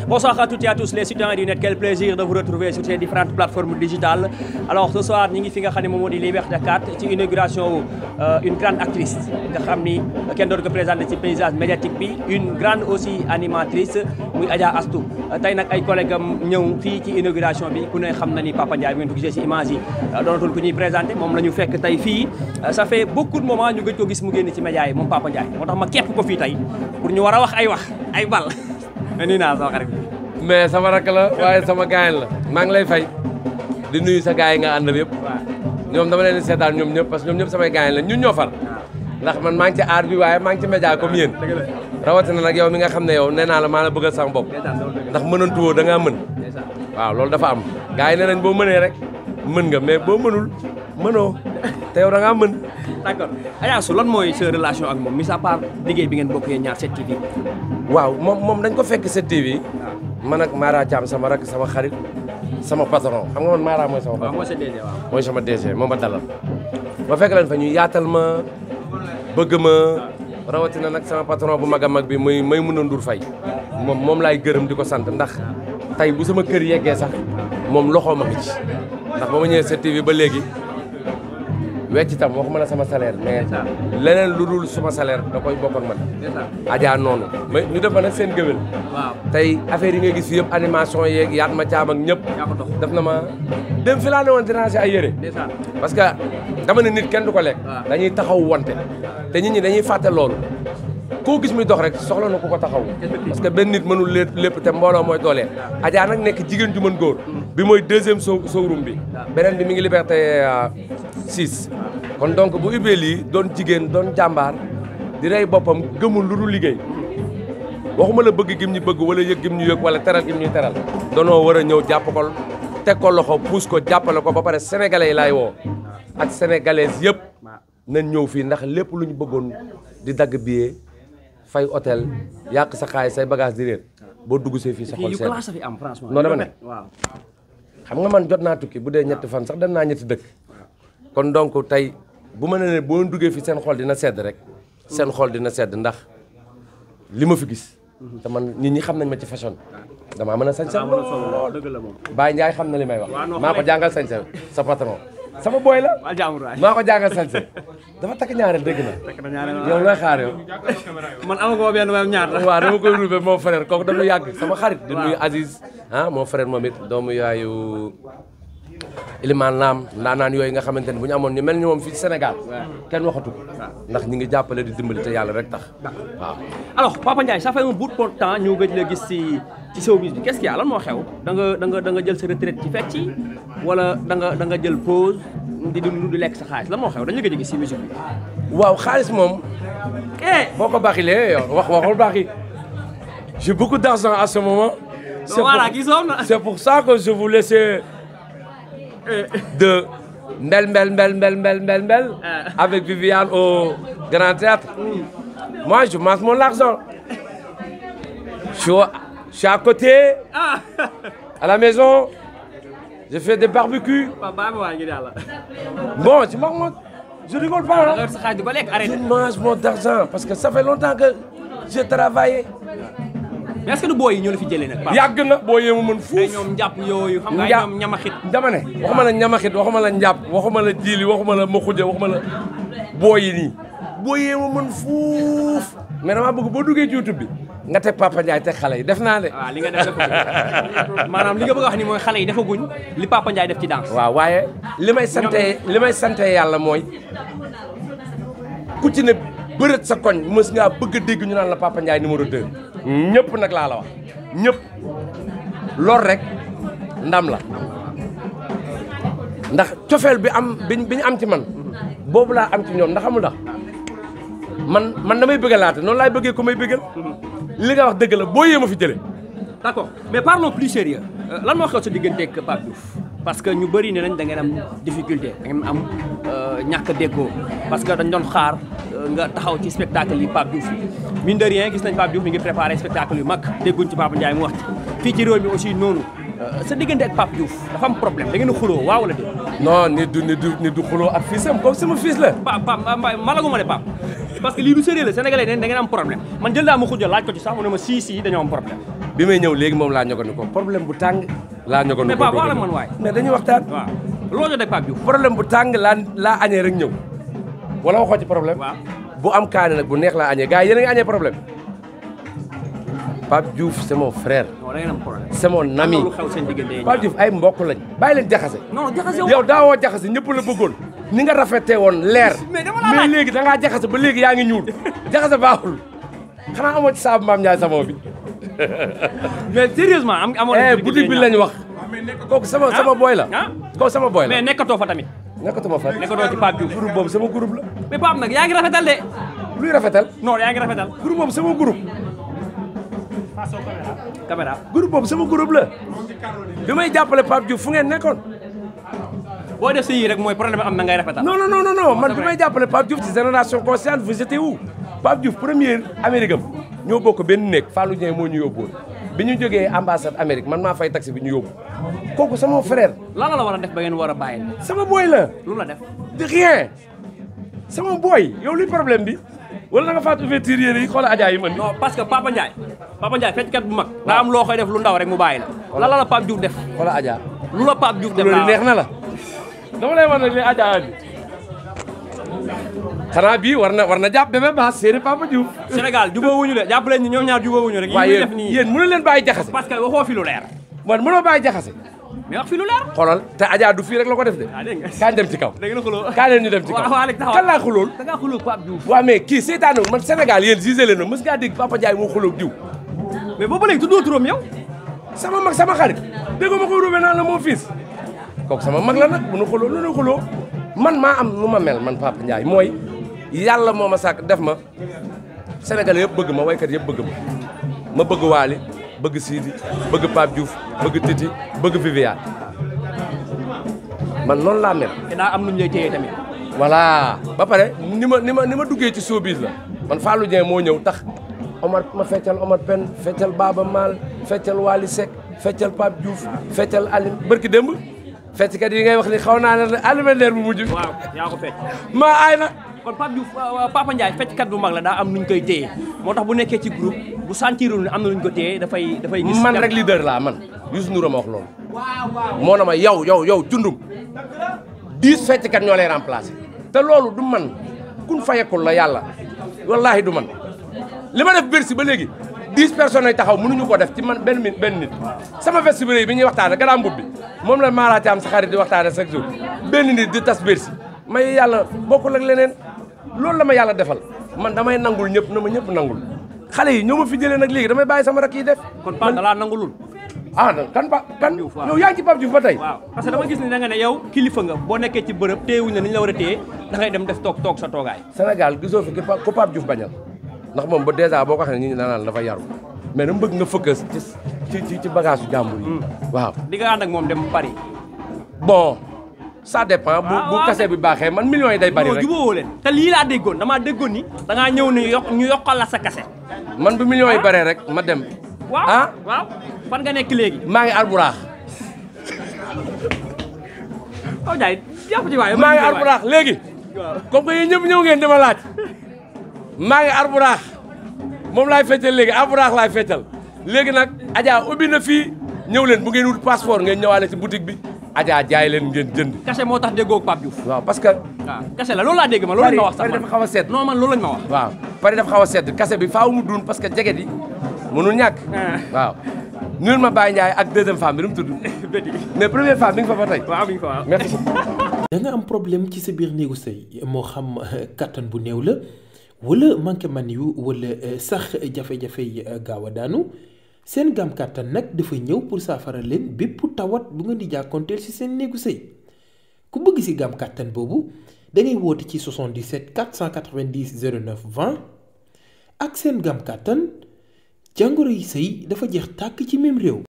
Bonsoir à toutes et à tous les citoyens du net, quel plaisir de vous retrouver sur ces différentes plateformes digitales. Alors ce soir ñi ngi fi nga xam ne moom moo di Liberté 4 ci inauguration une grande actrice nga xam ni kenn doon ko présenté ci paysage médiatique bi, une grande aussi animatrice muy Adja Astou. Tey nag ay collègues am ñëw fii ci inauguration bi ku ne xam na ni Papa Ndiaye bu ngeen ko gisee ci image yi doonatul ku ñuy présenté moom la ñu fekk tey fii. Ça fait beaucoup de moments ñu gëj ko gis mu génn ci média yi moom Papa Ndiaye moo tax ma képp ko fii tey pour ñu war a wax ay bal. nii naa sama xarit mais sama rakk la waaye sama gaañ la maa ngi lay fay di nuyu sa gaay yi nga àndal yëpp ñoom dama leen di seetaan ñoom ñëpp parce que ñoom ñëpp samay gaañ la ñun ñoo far ndax man maa ngi ci aar bi waaye maa ngi ci média comme yéen rawatina nag yow mi nga xam ne yow nee naa la maa la bëggal sama bopp ndax mënantu woo da ngaa mën waaw loolu dafa am gars yi nee nañ boo mënee rek mën nga mais boo mënul mënoo te yow da ngaa mën. d'accord Adja Astou lan mooy sa relation ak moom mis à part liggéey bi ngeen bokk yéen ñaar 7TV. waaw moom dañ ko fekk 7TV man ak Mara Thiam sama rakk sama xarit sama patron xam nga man Mara mooy sama patron. mooy sa DG waaw. mooy sama DG moo ma dalal ma fekk leen fa ñu yaatal ma bëgg ma rawatina nag sama patron bu mag a mag bi muy Maimouna Ndour Faye moom laay gërëm di ko sant ndax tey bu sama kër yeggee sax moom loxoo ma ngi ci ndax ba ma ñëwee 7TV ba léegi wecc itam waxuma la sama salaire mais leneen lu dul suma salaire da koy bokk ak man. Adja noonu mais ñu def ma nag seen géwél. waaw tey affaire yi nga gis yëpp animation yeeg yaat ma caam ak ñëpp. def na ma dem fi laa ne woon dinaa si ay yére. parce que dama ne nit kenn du ko lekk. dañuy taxaw wante te nit ñi dañuy fàtte loolu. koo gis muy dox rek soxla na ku ko taxaw parce que benn nit mënul lépp te mbooloo mooy dooleel. Adja nag nekk jigéen ju mën góor. bi mooy deuxième showroom bi. beneen bi mi ngi Liberté 6. kon donc bu ubbee lii doon jigéen doon jàmbaar di rey boppam gëmul lu dul liggéey waxuma la bëgg gim ñu bëgg wala yëg gim ñu yëg wala teral gim ñuy teral. danoo war a ñëw jàpp ko teg ko loxo puus ko jàppale ko ba pare sénégalais yi laay woo ak sénégalaises yëpp nañ ñëw fii ndax lépp lu ñu bëggoon di dagg billet fay hôtel yàq sa xaalis say bagage di réer boo dugg see fii sa xol seet non dama ne xam nga man jot naa tukki bu dee ñetti fan sax dem naa ñetti dëkk kon donc tey bu ma nee boo duggee fi seen xol dina sedd rek seen xol dina sedd ndax li ma fi gis te man nit ñi xam nañ ma ci fashion damaa mën a sañse lool Baye Ndiaye xam na li may wax maa ko jàngal sañse sa patron sama boy la maa ko jàngal sañse dafa takk ñaareel dégg na yow looy xaar yow man amagoo benn même ñaar la waaw dama koy ruube mon frère kooku dañu yàgg sama xarit di nuyu Aziz mon frère moom it doomu yaayu Ilimaan Naam ndaanaan yooyu nga xamante ne bu ñu amoon ñu mel ni moom fii Sénégal kenn waxatu ndax ñi ngi jàppale di dimbali te yàlla rek tax waaw. alors Papa Ndiaye ça fait un bout de temps ñu gëj la gis ci showbiz bi qu'est-ce qu'il y a lan moo xew da nga jël sa retraite ci fecc ci wala da nga jël pause di lekk sa xaalis lan moo xew dañu la gëj a gis ci musique bi. waaw xaalis moom. boo ko baaxilee yow waxul baaxi. j'ai beaucoup d'argent à ce moment. c'est pour ça que je vous laisse de mbel avec Viviane au Grand Théâtre. Moi, je mange mon argent. Je suis à côté, à la maison, je fais des barbecues. Bon, je rigole pas. Hein? Je mange mon argent parce que ça fait longtemps que j'ai travaillé. mais est-ce que du booy yi ñoo la fi jëlee nag. yàgg na booy yi mu mën fuuf. ay ñoom njàpp yooyu. xam nga ay ñoom ñamaxit. dama ne waxuma la ñamaxit waxuma la njàpp waxuma la jiili waxuma la maxuja waxuma la booy yi nii. booy yi mu mën fuuf. mais dama bëgg boo duggee ci YouTube bi nga teg Papa Ndiaye teg xale yi def naa de. waaw li nga def maanaam li nga bëgg a wax ni mooy xale yi defaguñ li Papa Ndiaye def ci danse. waaw waaye li may sante yàlla mooy ku ci ne bërët sa koñ mës ngaa bëgg a dégg ñu naan la Papa Ndiaye numéro 2. ñëpp nag laa la wax ñëpp lool rek ndam la ndax cofeel bi ñu am ci man boobu laa am ci ñoom ndax amul ndax man damay bëggalaate noonu laay bëggee ko may bëggal li nga wax dëgg la boo yee ma fi jëlee. d'accord mais parlons plus sérieux lan moo xew sa digganteeg Pape Diouf parce que ñu bëri ne nañ da ngeen am difficulté da ngeen am ñàkk a déggoo parce que dañ doon xaar nga taxaw ci spectacle yi Pape Diouf mine de rien gis nañ Pape Diouf mi ngi préparé spectacle yu mag dégguñ ci Papa Ndiaye mu wax ci fii ci réew mi aussi noonu sa diggante ak Pape Diouf dafa am problème da ngeen a xuloo waaw wala déet. non nit du xuloo ak fils am comme sama fils la. malaguma ne Pape parce que lii du sérieux la sénégalais da ngeen am problème man jël naa ma xujja laaj ko ci sax mu ne ma si dañoo am problème. bi may ñëw léegi moom laa ñogoon ko problème bu tàng laa ñogoon ko. mais Pape wax man waay. mais dañuy waxtaan. waaw loo jotee Pape Diouf. problème bu tàng laa añee rek ñëw wala waxoo ci problème. waaw bu am kaane nag bu neex laa añee gars yi yéen a ngi añee problème Pape Diouf c'est mon frère. non da ngeen am problème. c'est mon ami. lu xew seen diggante Pape Diouf ay mbokk lañ bàyyi leen jaxase. non jaxase yow daawoo jaxase ñëpp la bëggoon ni nga rafetee woon leer. mais léegi da ngaa jaxase ba léegi yaa ngi ñuul jaxase baaxul xanaa amoo ci saabu maam Ndiaye sama bi. mais sérieusement amoon na boutique bi lañ wax. kooku sama boy la. kooku sama boy la mais nekkatoo fa tamit. nekkatuma fa. nekkatoo ci Pape Diouf. groupe boobu sama groupe la. mais Pape nag yaa ngi rafetal de. luy rafetal. non yaa ngi rafetal. groupe boobu sama groupe. caméra. groupe boobu sama groupe la. bi may jàppale Pape Diouf fu ngeen nekkoon. boo def si yii rek mooy problème am na ngay rafetal. non man bi may jàppale Pape Diouf ci génération consciente vous étiez où. Pape Diouf première Amérique am ñoo bokk benn néeg Fallou Dieng moo ñu yóbbuwoon bi ñu jógee ambassade Amérique man maa fay taxi bi ñu yóbbu kooku sama frère. lan la war a def ba ngeen war a bàyyi. sama boy la. lu la def. de rien sama boy yow luy problème bi wala da nga faat ouverture yére yi xoolal Adja yi man. non parce que Papa Ndiaye fecckat bu mag. daa am loo koy def lu ndaw rek mu bàyyi la. lan la Pape Diouf def. xoolal Adja. lu la Pape Diouf def loolu neex na la. dama lay wax nag li Adja bi xanaa bii war na jàpp Bébé Baas séeri Papa Diouf. Sénégal jubóowuñu de jàpp leen ni ñoom ñaar jubóowuñu rek. waaye yi def nii yéen mënu leen bàyyi jaxase. parce que waxoo fi lu leer. man mënoo bàyyi jaxase. mais wax fi lu leer. xoolal te Adja du fii rek la ko def de. ah dégg nga kañ dem ci kaw. dégg nga xuloo kañ leen ñu dem ci kaw. waaw Alex taxaw kan laa xulool. da ngaa xuloo Pape Diouf. waaw mais kii seetaan man Sénégal yéen gisé leen na mës ngaa dégg Papa Ndiaye moo xuloo diw. mais boobu léegi tuddoo turam yow. sama mag sama xarit dégg ma ko ruube naan la moo fiis kooku sama mag la nag bu nu xuloo lu nu xuloo man maa am lu ma mel man Papa Ndiaye mooy yàlla moo ma sàkk def ma Sénégal yëpp bëgg ma waykat yëpp bëgg ma bëgg Waly bëgg Sidi bëgg Pape Diouf bëgg Titi bëgg Viviane man noonu laa mel. te daa am nu ñu lay téye tamit. voilà ba pare ni ma duggee ci showbiz la man Fallou Dieng moo ñëw tax Omar ma feccal Omar Pène feccal Baba Maal feccal Waly Seck feccal Pape Diouf feccal Alim barki démb fecckat yi ngay wax ni xaw naa ne alimentaire bu mujj. waaw yaa ko fecc. maa aay na. kon Pape Diouf Papa Ndiaye fecckat bu mag la daa am nu ñu koy téye moo tax bu nekkee ci groupe bu sentirul ne am na lu ñu ko téye dafay gis. man rek leader laa man Youssou Ndour ma wax loolu. moo na ma yow cundum 10 fecckat ñoo lay remplacer. te loolu du man kun fayekul la yàlla wallaahi du man li ma def Bercy ba léegi 10 personnes ay taxaw mënuñu ko def ci man benn nit sama vestiaire bi ñuy waxtaane garaam mbub bi moom la maaraate am sa xarit di waxtaane chaque jour benn nit di tas Bercy may yàlla bokkul ak leneen loolu la ma yàlla defal man damay nangul ñëpp na ma ñëpp nangul xale yi ñoo ma fi jëlee nag léegi damay bàyyi sama rak yi def. kon Pape da laa nangulul. kan yow yaa ngi ci Pape Diouf ba tey. waaw parce que dama gis ni da nga ne yow kilifa nga boo nekkee ci bërëb téyewuñ la ni ñu la war a téye da ngay dem def toog sa toogaay. Sénégal gisoo fi ku Pape Diouf bañal ndax moom ba dèjà boo ko xam ne ñi danaan dafa yaru mais dama bëgg nga focus ci bagage yu jàmbur yi. waaw di nga ànd ak moom dem Paris. bon ça dépend. bu kase bi baaxee man millions yi day bari rek. jubóowoo leen te lii laa déggoon damaa déggoon ni da ngaa ñëw ni ñu yokkal la sa kase. man bu millions yi baree rek ma dem. waaw fan nga nekk léegi. maa ngi alburaax. waaw Ndiaye jàpp ci waaye. maa ngi alburaax léegi. comme que yéen ñëpp ñëw ngeen dama laaj. maa ngi alburaax moom laay feccal léegi alburaax laay feccal léegi nag Adja ubbi na fii ñëw leen bu ngeen wut passeport ngeen ñëwaale ci boutique bi Adja jaay leen ngeen jënd. kase moo tax déggoo ak Pape Diouf. waaw parce que. waaw kase la loolu laa dégg ma loolu lañ ma wax sax Paris dafa xaw a sedd. non man loolu lañ ma wax. waaw Paris dafa xaw a sedd kase bi faaw mu duun parce que jege di mënul ñàkk. waaw nuyul ma Baye Ndiaye ak deuxième femme bi nu mu tudd. mais première femme bi nga fa ba tey. waaw bi nga fa waaw merci. da nga am problème ci sa biir néegu sëy moo xam kattan bu néew la wala manqué man yu wala sax jafe-jafe yi gaaw a daanu seen gam kattan nag dafa ñëw pour saafara leen bépp tawat bu nga di jàkkoonteel ci seen néegu sëy ku bëgg ci gam kattan boobu da ngay woote ci 77 490 09 20 ak seen gam kattan jàngoro yi sëy dafa jeex tàkk ci même réew.